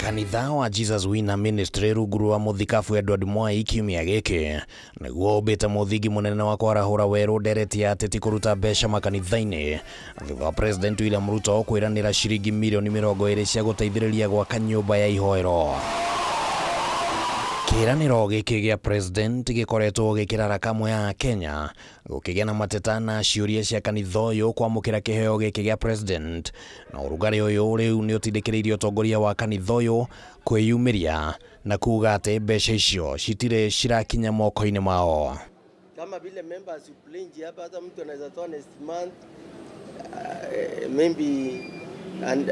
Kanitha wa Jesus Winner Ministry rungu rwa muthikabu Edward Mwai kiumia giki niguo umbite muthingi munene wa kwarahura weru ndereti ya ateti kuruta mbeca makanitha-ini thutha wa President William Ruto kwiranira ciringi milioni 20 cia guteithiriria gwaka nyumba ya ihoero. Kiraniro giki gia President gikoretwo gikirara kamwe ya Kenya gukigĩa na mateta na ciũria cia kanitha ũyũ kwamũkĩra kĩheo gĩkĩ gĩa President na ũrugarĩ ũyũ rĩu nĩ ũtindĩkĩrĩirie ũtongoria wa kanitha ũyũ kwĩyumĩria na kuga atĩ mbeca icio citirĩ cirakinya moko-inĩ mao. Kama vile members pledge hapa, hata mtu anaweza toa next month, maybe and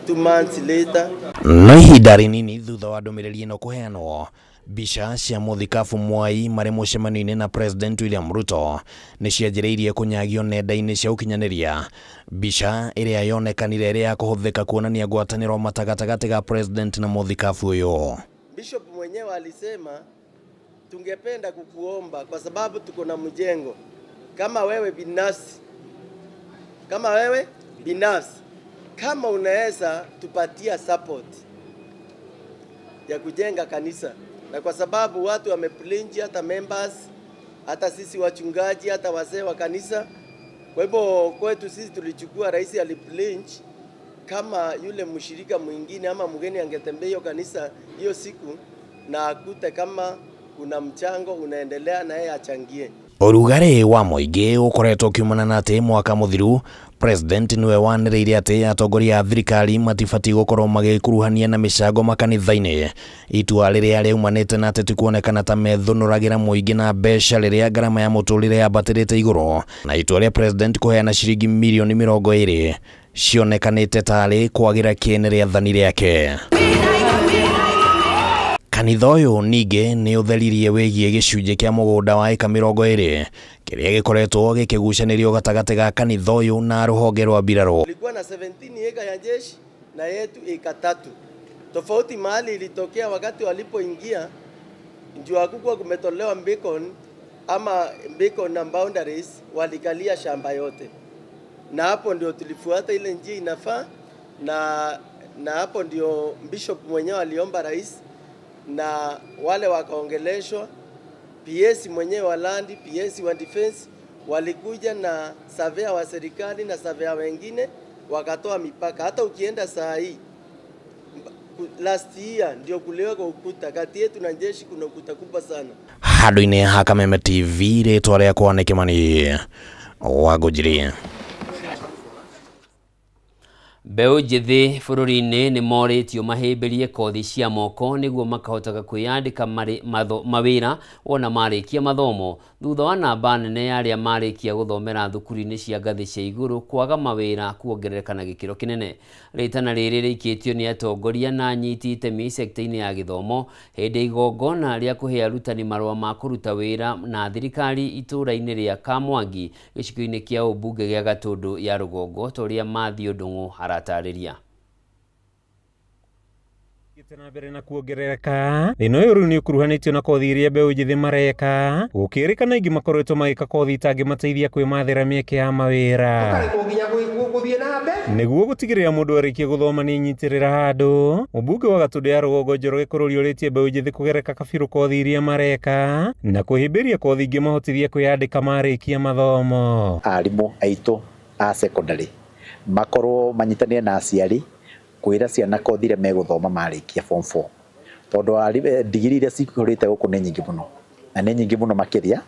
2 months later. No ihinda rĩnini thutha wa ndũmĩrĩri ĩno kũheanwo, mbica cia muthikabu Mwai marĩ mũcemanio-inĩ na President William Ruto nĩ cianjĩrĩirie kũnyagio nenda-inĩ cia ũkinyanĩria. Mbica ĩrĩa yonekanire ĩrĩ ya kũhũthĩka kuonania ngwatanĩro matagatagatĩ ga President na muthikabu ũyũ. Bishop mwenyewe alisema tungependa kukuomba kwa sababu tuko na mjengo. Kama wewe binafsi, kama wewe binafsi, kama unaweza tupatia support ya kujenga kanisa. Na kwa sababu watu wamepledge, hata members, hata sisi wachungaji, hata wazee wa kanisa. Kwa hivyo kwetu sisi tulichukua, rais alipledge kama yule mshirika mwingine ama mgeni angetembea hiyo kanisa hiyo siku na akute kama kuna mchango unaendelea na yeye achangie. Ũrugarĩ wa mũingĩ ũkoretwo ũkiumana na atĩ mwaka mũthiru President niwe wanĩrĩire atĩ atongoria a thirikari matibatiĩ gũkorwo magĩkuruhania na mĩcango makanitha-inĩ, itua rĩrĩa rĩaumanĩte na ateti kuonekana ta methũnũragĩra mũingĩ na mbeca rĩrĩa ngarama ya mũtũrĩre yambatĩrĩte igũrũ, na itua rĩa President kũheana ciringi milioni 20 cionekanĩte tarĩ kwagĩra kĩene rĩathani rĩake. Kanitha ũyũ ningĩ nĩ ũtheririe wĩgiĩ gĩcunjĩ kĩa mũgũnda wa ĩka 20 kĩrĩa gĩkoretwo gĩkĩgucanĩrio gatagatĩ ga kanitha ũyũ na rũhonge rwa mbirarũ. Kulikuwa na 17 eka ya jeshi na yetu eka 3. Tofauti mahali ilitokea wakati walipoingia ndio hakukuwa kumetolewa beacon ama beacon na boundaries, walikalia shamba yote. Na hapo ndio tulifuata ile njia inafaa, na hapo ndio bishop mwenyewe aliomba rais na wale wakaongeleshwa, PS mwenyewe wa land, PS wa defense walikuja na surveyor wa serikali na surveyor wengine wakatoa mipaka. Hata ukienda saa hii last year ndio kuliweka ukuta kati yetu na jeshi, kuna ukuta kubwa sana. Handũ-inĩ ha Kameme TV, rĩtwa rĩakwa nĩ Kĩmani wa Ngũnjiri. Mbeũ njĩthĩ bũrũri-inĩ nĩ morĩtio mahĩmbĩrie kothi cia moko nĩguo makahotaga kwĩyandĩka marĩ mawĩra wona marĩkia mathomo, thutha wa namba nene ya arĩa marĩkia gũthomera thukuru-inĩ cia ngathĩ cia igũrũ kwaga mawĩra kuongerereka na gĩkĩro kĩnene. Rĩtana rĩrĩ rĩikĩtio nĩ atongoria na anyiti itemi sekta-inĩ ya gĩthomo hĩndĩ igongona rĩa kũhe arutani marũa ma kũruta wĩra na thirikari itũũra-inĩ rĩa Kamwangi gĩcigo-inĩ kĩa ũmbunge gĩa Gatũndũ ya Rũgongo ta ũrĩa Mathiũ Ndung'u aratarĩria. Na mbere na kuongerereka thĩna ũyũ rĩu nĩ ũkuruhanĩtio na kothi iria mbeũ njĩthĩ mareka gũkĩrĩkana aingĩ makoretwo magĩka kothi itangĩmateithia kwĩmathĩra mĩeke ya mawĩra nĩguo gũtigĩrĩra mũndũ arĩkie gũthoma nĩ anyitĩrĩra handũ. Mũmbunge wa Gatũndũ ya Rũgongo Njoroge Kũrũri ũrĩtie mbeũ njĩthĩ kũgereka kabirũ kothi iria mareka na kũhĩmbĩria kothi ingĩmahotithia kwĩyandĩka marĩkia mathomo. Arimũ aitũ a secondary makorwo manyitanĩre na aciari kwĩra ciana kothi iria megũthoma marĩkia form 4 tondũ digiri iria cikũrĩte gũkũ nĩ nyingĩ mũno na nĩ nyingĩ mũno makĩria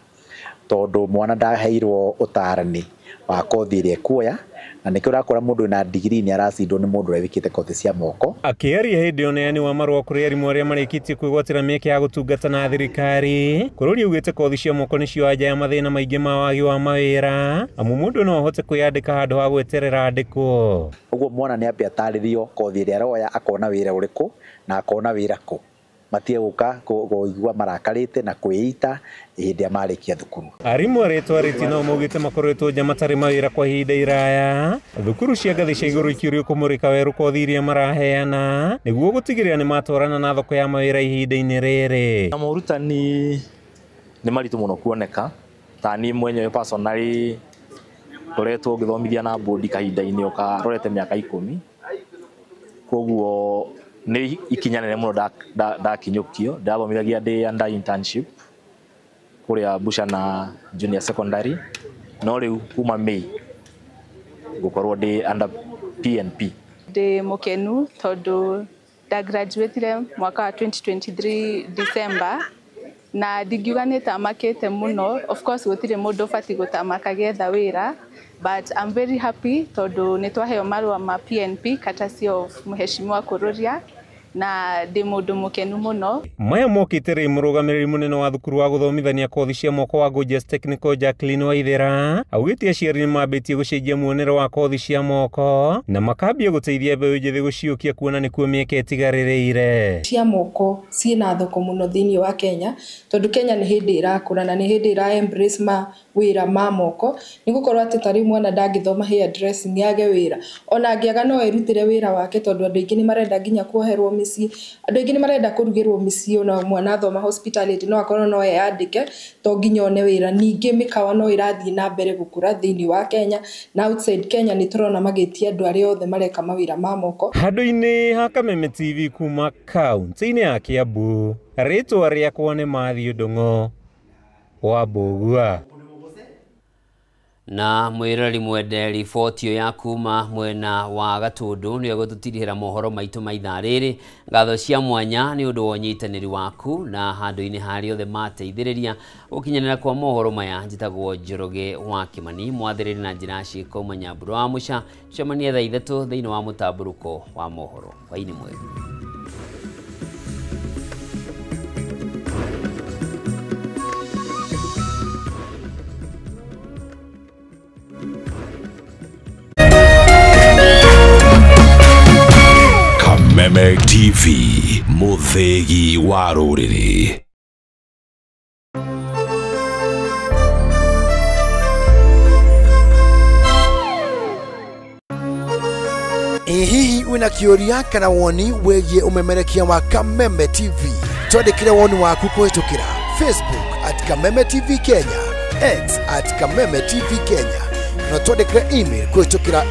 tondũ mwana ndaheirwo ũtarani wa kothi ĩrĩa ekuoya na nĩkĩo ũrakora mũndũ wĩna digiri nĩ aracindwo nĩ mũndũ ũrĩa wĩkĩte kothi cia moko. Akĩaria hĩndĩ ũneani wa marũa kũrĩ arimũ arĩa marĩkĩtie kwĩgwatĩra mĩeke ya gũtungata na thirikari, Kũrũri augĩte kothi cia moko nĩcio anja ya mathĩna maingĩ ma wagi wa mawĩra amu mũndũ no ahote kwĩyandĩka handũ ha gweterera andĩkwo. Ũguo mwana nĩ ambe atarĩrio kothi ĩrĩa aroya, akona wĩra ũrĩkũ na akona wĩra kũ, matige gũka kũigua marakarĩte na kwĩita hĩndĩ ĩrĩa marĩkia thukuru. Arimũ arĩa twarĩtie nao maugĩte makoretwo nja matarĩ mawĩra kwa ihinda iraya, thukuru cia ngathĩ cia igũrũ ikĩũrio kũmũrĩka werũ kothi iria maraheana nĩguo gũtigĩrĩra nĩ matwarana na thoko ya mawĩra ihinda-inĩ rĩrĩ. Na morutani nĩ maritũ mũno kuoneka, ta niĩ mwenyewe personally ngoretwo ngĩthomithia na bodi kahinda-inĩ o karorete mĩaka 10, koguo Nĩ ikinya nene mũno ndakinyũkio, ndathomithagia ndĩ under internship kũrĩa Buchana Junior Secondary, no rĩu kuma May ngũkorwo ndĩ under PNP. Ndĩ mũkenu tondũ ndagraduatire mwaka wa 2023 December na ndingiuga nĩ tamakĩte mũno. Of course gũtirĩ mũndũ ũbatiĩ gũtamaka agĩetha wĩra, but I'm very happy tondũ nĩ twaheo marũa ma PNP courtesy of Mheshimiwa Kururia na ndĩ mũndũ mũkenu mũno. Maya mokĩte rĩ mũrũgamĩrĩri mũnene wa thukuru wa gũthomithania kothi cia moko wa Gorgeous Technical Jacqueline Waithera augĩte aciari nĩ mambĩtie gũcenjia muonere wa kothi cia moko na makambia gũteithia mbeũ njĩthĩ gũciũkia kuona nĩkuo mĩeke ĩtigarĩrĩire. Cia moko ciĩna thoko mũno thĩinĩ wa Kenya tondũ Kenya nĩ hĩndĩ ĩrakũra na nĩ hĩndĩ ĩra embrace ma wĩra ma moko, nĩ gũkorwo atĩ ta rĩu mwana ndangĩthoma hair dressing age wĩra, ona angĩaga no erutĩre wĩra wake tondũ andũ aingĩ nĩ marenda nginya kuoherwo mĩciĩ, andũ aingĩ nĩ marenda kũrugĩrwo mĩciĩ, ona mwana athoma hospitality no akorwo no eyandĩke to nginya one wĩra. Ningĩ mĩkawa no ĩrathiĩ na mbere gũkũra thĩinĩ wa Kenya na outside Kenya nĩ tũrona magĩtia andũ arĩa othe mareka mawĩra ma moko. Handũ-inĩ ha Kameme TV kuma kaunti-inĩ ya Kiambu, rĩtwa rĩakwa nĩ Matthew Ndung'u wa Mbũgua. Na mwĩroreri mwende, riboti ya kuma mwena wa Gatũndũ nĩyo gũtũtirihĩra mohoro maitũ ma ithaa rĩrĩ. Ngatho cia mwanya nĩ ũndũ wa ũnyitanĩri waku na handũ-inĩ harĩa othe mateithĩrĩria gũkinyanĩra kwa mohoro maya. Njĩtagwo Njoroge wa Kĩmani, mwathĩrĩri na njĩra ciĩko Manyamburo wa Mũca. Tucemanie thaa 3 thĩinĩ wa mũtambũrũko wa mohoro. Hwaĩ-inĩ mwega. Kameme TV, mũthĩgi wa rũrĩrĩ. Ĩ hihi wĩna kĩũria kana woni wĩgiĩ ũmemerekia wa Kameme TV? Twandĩkĩre woni waku kũhĩtũkĩra Facebook at Kameme TV Kenya, X at Kameme TV Kenya, na twandĩkĩre email kũhĩtũkĩra